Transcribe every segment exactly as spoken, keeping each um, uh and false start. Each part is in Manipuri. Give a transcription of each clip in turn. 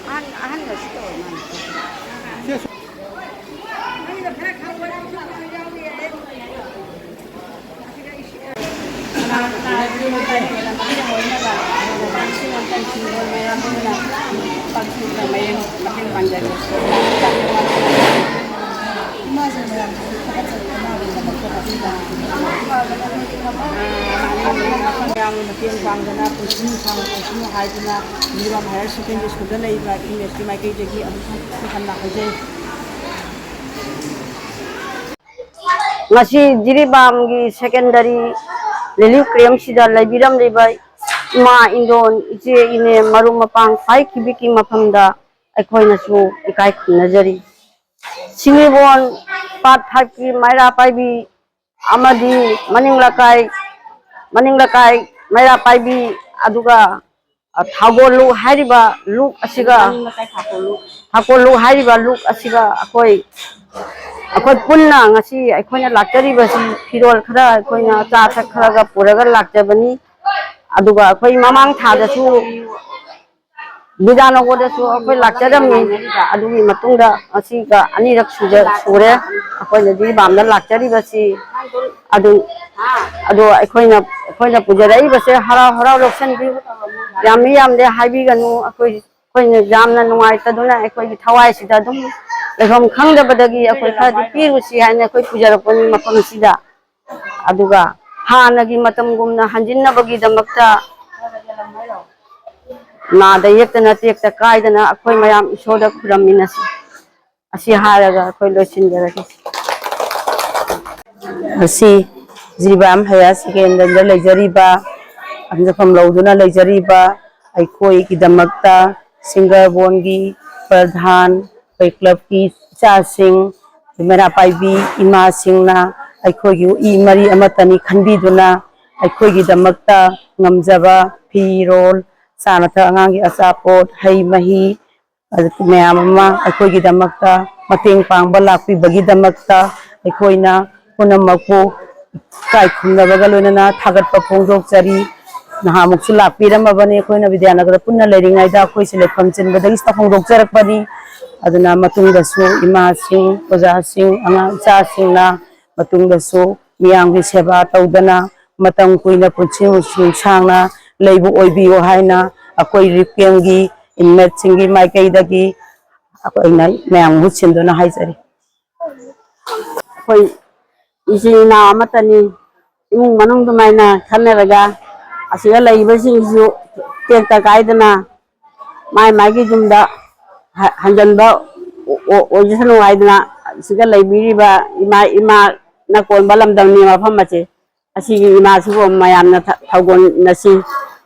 ꯑꯍꯟ, ꯑꯍꯟꯅꯁꯨ ꯇꯧꯔ ꯃꯥꯜꯂꯦ꯫ ꯃꯌꯥꯝꯒꯤ ꯃꯇꯦꯡ ꯄꯥꯡꯗꯅ ꯄꯨꯟꯁꯤ ꯅꯨꯡꯁꯥꯡꯅ ꯄꯨꯟꯁꯤꯅꯨ ꯍꯥꯏꯗꯨꯅ ꯃꯤꯔꯝ ꯍꯥꯌꯔ ꯁꯦꯀꯦꯟꯗꯔꯤ ꯁ꯭ꯀꯨꯜꯗ ꯂꯩꯔꯤꯕ ꯑꯦꯝ ꯑꯦꯁꯀꯤ ꯃꯥꯏꯀꯩꯗꯒꯤ ꯑꯃꯨꯛ ꯍꯟꯅ ꯍꯟꯅ ꯍꯥꯏꯖꯔꯤ꯫ ꯉꯁꯤ ꯖꯤꯔꯤꯕꯥꯝꯒꯤ ꯁꯦꯀꯦꯟꯗꯔꯤ ꯔꯤꯂꯤꯐ ꯀꯦꯝꯁꯤꯗ ꯂꯩꯕꯤꯔꯝꯂꯤꯕ ꯏꯃꯥ, ꯏꯟꯗꯣꯟ, ꯏꯆꯦ, ꯏꯅꯦ, ꯃꯔꯨꯞ ꯃꯄꯥꯡ ꯈ꯭ꯋꯥꯏ ꯀꯤꯕꯤꯛꯀꯤ ꯃꯐꯝꯗ ꯑꯩꯈꯣꯏꯅꯁꯨ ꯏꯀꯥꯏ ꯈꯨꯝꯅꯖꯔꯤ꯫ ꯁꯤꯡꯉꯤꯕꯣꯟ ꯄꯥꯔꯠ ꯐꯥꯏꯚꯀꯤ ꯃꯩꯔꯥ ꯄꯥꯏꯕꯤ ꯑꯃꯗꯤ ꯃꯅꯤꯡ ꯂꯩꯀꯥꯏ, ꯃꯅꯤꯡ ꯂꯩꯀꯥꯏ ꯃꯩꯔꯥ ꯄꯥꯏꯕꯤ, ꯑꯗꯨꯒ ꯊꯥꯒꯣꯜꯂꯨ ꯍꯥꯏꯔꯤꯕ ꯂꯨꯞ ꯑꯁꯤꯒ, ꯊꯥꯒꯣꯜꯂꯨ ꯍꯥꯏꯔꯤꯕ ꯂꯨꯞ ꯑꯁꯤꯒ ꯑꯩꯈꯣꯏ, ꯑꯩꯈꯣꯏ ꯄꯨꯟꯅ ꯉꯁꯤ ꯑꯩꯈꯣꯏꯅ ꯂꯥꯛꯆꯔꯤꯕꯁꯤ ꯐꯤꯔꯣꯜ ꯈꯔ, ꯑꯩꯈꯣꯏꯅ ꯑꯆꯥ ꯑꯊꯛ ꯈꯔꯒ ꯄꯨꯔꯒ ꯂꯥꯛꯆꯕꯅꯤ꯫ ꯑꯗꯨꯒ ꯑꯩꯈꯣꯏ ꯃꯃꯥꯡ ꯊꯥꯗꯁꯨ ꯕꯤꯗ꯭ꯌꯥꯅꯒꯔꯗꯁꯨ ꯑꯩꯈꯣꯏ ꯂꯥꯛꯆꯔꯝꯃꯤ꯫ ꯑꯗꯨꯒꯤ ꯃꯇꯨꯡꯗ ꯉꯁꯤꯒ ꯑꯅꯤꯔꯛ ꯁꯨꯖ-, ꯁꯨꯔꯦ ꯑꯩꯈꯣꯏꯅ ꯖꯤꯔꯤꯕꯥꯝꯗ ꯂꯥꯛꯆꯔꯤꯕꯁꯤ꯫ ꯑꯗꯨ, ꯑꯗꯣ ꯑꯩꯈꯣꯏꯅ, ꯑꯩꯈꯣꯏꯅ ꯄꯨꯖꯔꯛꯏꯕꯁꯦ ꯍꯔꯥꯎ ꯍꯔꯥꯎ ꯂꯧꯁꯤꯟꯕꯤꯌꯨ꯫ ꯌꯥꯝꯃꯤ ꯌꯥꯝꯗꯦ ꯍꯥꯏꯕꯤꯒꯅꯨ꯫ ꯑꯩꯈꯣꯏ, ꯑꯩꯈꯣꯏꯅ ꯌꯥꯝꯅ ꯅꯨꯡꯉꯥꯏꯇꯗꯨꯅ ꯑꯩꯈꯣꯏꯒꯤ ꯊꯋꯥꯏꯁꯤꯗ ꯑꯗꯨꯝ ꯂꯩꯐꯝ ꯈꯪꯗꯕꯗꯒꯤ ꯑꯩꯈꯣꯏ ꯈꯔꯗꯤ ꯄꯤꯔꯨꯁꯤ ꯍꯥꯏꯅ ꯑꯩꯈꯣꯏ ꯄꯨꯖꯔꯛꯄꯅꯤ ꯃꯐꯝ ꯑꯁꯤꯗ꯫ ꯑꯗꯨꯒ ꯍꯥꯟꯅꯒꯤ ꯃꯇꯝꯒꯨꯝꯅ ꯍꯟꯖꯤꯟꯅꯕꯒꯤꯗꯃꯛꯇ ꯅꯥꯗ ꯌꯦꯛꯇꯅ ꯇꯦꯛꯇ ꯀꯥꯏꯗꯅ ꯑꯩꯈꯣꯏ ꯃꯌꯥꯝ ꯏꯁꯣꯔꯗ ꯈꯨꯔꯝꯃꯤꯟꯅꯁꯤ꯫ ꯑꯁꯤ ꯍꯥꯏꯔꯒ ꯑꯩꯈꯣꯏ ꯂꯣꯏꯁꯤꯟꯖꯔꯒꯦ꯫ ꯑꯁꯤ ꯖꯤꯔꯤꯕꯥꯝ ꯍꯥꯌꯔ ꯁꯦꯀꯦꯟꯗꯔꯤꯗ ꯂꯩꯖꯔꯤꯕ, ꯍꯟꯖꯐꯝ ꯂꯧꯗꯨꯅ ꯂꯩꯖꯔꯤꯕ ꯑꯩꯈꯣꯏꯒꯤꯗꯃꯛꯇ ꯁꯤꯡꯒꯔꯕꯣꯟꯒꯤ ꯄ꯭ꯔꯙꯥꯟ, ꯑꯩꯈꯣꯏ ꯀ꯭ꯂꯕꯀꯤ ꯏꯆꯥꯁꯤꯡ, ꯃꯩꯔꯥ ꯄꯥꯏꯕꯤ ꯏꯃꯥꯁꯤꯡꯅ ꯑꯩꯈꯣꯏꯒꯤ ꯏ ꯃꯔꯤ ꯑꯃꯠꯇꯅꯤ ꯈꯟꯕꯤꯗꯨꯅ ꯑꯩꯈꯣꯏꯒꯤꯗꯃꯛꯇ ꯉꯝꯖꯕ ꯐꯤꯔꯣꯜ, ꯆꯥꯅ ꯊꯛ ꯑꯉꯥꯡꯒꯤ ꯑꯆꯥꯄꯣꯠ, ꯍꯩ ꯃꯍꯤ, ꯑꯗꯨ ꯃꯌꯥꯝ ꯑꯃ ꯑꯩꯈꯣꯏꯒꯤꯗꯃꯛꯇ ꯃꯇꯦꯡ ꯄꯥꯡꯕ ꯂꯥꯛꯄꯤꯕꯒꯤꯗꯃꯛꯇ ꯑꯩꯈꯣꯏꯅ ꯄꯨꯝꯅꯃꯛꯄꯨ ꯏꯀꯥꯏ ꯈꯨꯝꯅꯕꯒ ꯂꯣꯏꯅꯅ ꯊꯥꯒꯠꯄ ꯐꯣꯡꯗꯣꯛꯆꯔꯤ꯫ ꯅꯍꯥꯟꯃꯨꯛꯁꯨ ꯂꯥꯛꯄꯤꯔꯝꯃꯕꯅꯤ꯫ ꯑꯩꯈꯣꯏꯅ ꯕꯤꯗ꯭ꯌꯥꯅꯒꯔꯗ ꯄꯨꯟꯅ ꯂꯩꯔꯤꯉꯩꯗ ꯑꯩꯈꯣꯏꯁꯦ ꯂꯩꯐꯝ ꯆꯤꯟꯕꯗꯒꯤ ꯁꯤꯗ ꯍꯣꯡꯗꯣꯛꯆꯔꯛꯄꯅꯤ꯫ ꯑꯗꯨꯅ ꯃꯇꯨꯡꯗꯁꯨ ꯏꯃꯥꯁꯤꯡ, ꯑꯣꯖꯥꯁꯤꯡ, ꯑꯉꯥꯡ ꯏꯆꯥꯁꯤꯡꯅ ꯃꯇꯨꯡꯗꯁꯨ ꯃꯤꯌꯥꯝꯒꯤ ꯁꯦꯕꯥ ꯇꯧꯗꯅ ꯃꯇꯝ ꯀꯨꯏꯅ ꯄꯨꯟꯁꯤ ꯅꯨꯡꯁꯥꯡꯅ ꯂꯩꯕ ꯑꯣꯏꯕꯤꯌꯨ ꯍꯥꯏꯅ ꯑꯩꯈꯣꯏ ꯔꯤꯞꯀꯦꯝꯒꯤ ꯏꯟꯃꯦꯠꯁꯤꯡꯒꯤ ꯃꯥꯏꯀꯩꯗꯒꯤ ꯑꯩꯈꯣꯏꯅ ꯃꯌꯥꯝ ꯃꯍꯨꯠ ꯁꯤꯟꯗꯨꯅ ꯍꯥꯏꯖꯔꯤ꯫ ꯑꯩꯈꯣꯏ ꯏꯆꯤꯟ ꯏꯅꯥꯎ ꯑꯃꯠꯇꯅꯤ꯫ ꯏꯃꯨꯡ ꯃꯅꯨꯡ ꯑꯗꯨꯃꯥꯏꯅ ꯈꯟꯅꯔꯒ ꯑꯁꯤꯗ ꯂꯩꯔꯤꯕꯁꯤꯡꯁꯤꯁꯨ ꯇꯦꯛꯇ ꯀꯥꯏꯗꯅ ꯃꯥꯏ ꯃꯥꯏꯒꯤ ꯌꯨꯝꯗ ꯍ-, ꯍꯟꯖꯟꯕ ꯑꯣ-, ꯑꯣ-, ꯑꯣꯏꯖꯁꯅꯨ ꯍꯥꯏꯗꯅ ꯁꯤꯗ ꯂꯩꯕꯤꯔꯤꯕ ꯏꯃꯥ, ꯏꯃꯥꯅ ꯀꯣꯟꯕ ꯂꯝꯗꯝꯅꯤ ꯃꯐꯝ ꯑꯁꯦ꯫ ꯑꯁꯤꯒꯤ ꯏꯃꯥꯁꯤꯕꯨ ꯃꯌꯥꯝꯅ ꯊ-, ꯊꯧꯒꯣꯟꯅꯁꯤ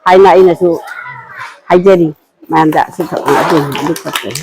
ꯍꯥꯏꯅ ꯑꯩꯅꯁꯨ ꯍꯥꯏꯖꯔꯤ ꯃꯌꯥꯝꯗ꯫ ꯑꯁꯤ ꯊ-, ꯑꯗꯨ, ꯑꯗꯨ ꯈꯛꯇꯅꯤ꯫